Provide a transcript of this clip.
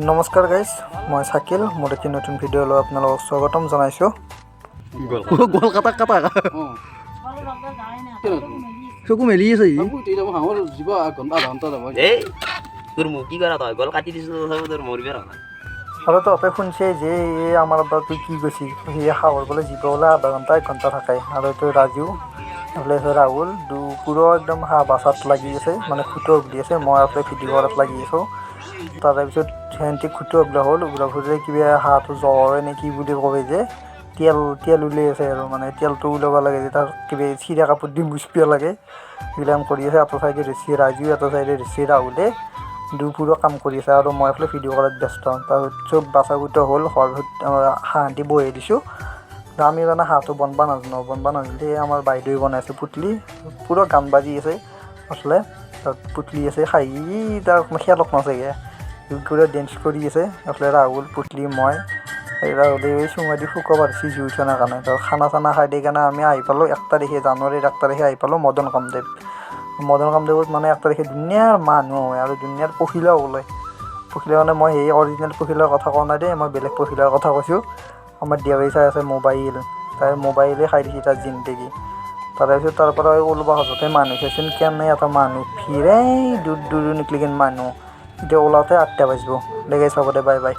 নমস্কাৰ গাইজ, মই চাকিল। মোৰ এটি নতুন ভিডিঅ' লৈ আপোনালোকক স্বাগতম জনাইছোঁ। গল কাটা কাটা। চকু মেলি আছে ই। এই তোৰ মোক কি কৰা, তই গল কাটি দিছো, তথাপিও তোৰ মৰিবে না। আৰু তহঁতে শুনছে যে এই আমাৰ আব্বাটো কি কৈছে, সি হাঁহৰ বোলে জীৱ বোলে আধা ঘণ্টা এক ঘণ্টা থাকে। আৰু এইটো ৰাজু, এইফালে আছে ৰাহুল, দুপুৰো একদম হাঁহ বাচাত লাগি আছে, মানে খুটো উগলি আছে। মই এইফালে ভিডিঅ' কৰাত লাগি আছোঁ। তাৰে পিছত সিহঁতি খুটো উগলা হ'ল। উগলাৰ পিছতে কিবা হাঁহটো জ্বৰ নে কি বুলি কয় যে তেল তেল উলিয়াই আছে আৰু মানে তেলটো ওলাব লাগে যে তাৰ কিবা চিৰা কাপোৰ দি মুচপিব লাগে, সেইবিলাক কৰি আছে। এটা চাইডে ধৰছি ৰাজু, এটা চাইডে ধৰছি ৰাহুলে, দুপুৰো কাম কৰি আছে আৰু মই এইফালে ভিডিঅ' কৰাত ব্যস্ত। তাৰপিছত চব বাচা কুটা হ'ল। হোৱাৰ পিছত হাঁহটি বহাই দিছোঁ। আমি মানে হাঁহটো বনবা নাজানো। বনবা নাজানিলে আমাৰ বাইদেৱে বনাইছে পুতলি, পূৰা গান বাজি আছে আচলে। তাত পুতলি আছে খাহী, তাৰ খেলক নাচাগে, পূৰা ডেন্স কৰি আছে। এইফালে ৰাহুল, পুতলি, মই। এই ৰাহুলে এই চুঙা দি শুকাব ধৰছি জুই উঠা নাই কাৰণে। তাৰ খানা চানা খাই দি কেনে আমি আহি পালোঁ 1 তাৰিখে, জানুৱাৰীৰ 1 তাৰিখে আহি পালোঁ মদন কামদেৱ। মদন কামদেৱত মানে 1 তাৰিখে ধুনীয়াৰ মানুহ হয় আৰু ধুনীয়াৰ পখিলাও ওলায়। পখিলা মানে মই সেই অৰিজিনেল পখিলাৰ কথা কোৱা নাই দেই, মই বেলেগ পখিলাৰ কথা কৈছোঁ। আমাৰ দেৱাই চাই আছে মোবাইল, তাই মোবাইলে খাই দিছে তাৰ জিন্দেগী। তাৰে পিছত তাৰ পৰা ওলবা খোজোঁতে মানুহ চাইছোন, কেনে এটা মানুহ ফিৰাই দূৰ দূৰ নিকলি মানুহ। এতিয়া ওলাওঁতে 8টা বাজিব। দেখাই চাব দে, বাই বাই।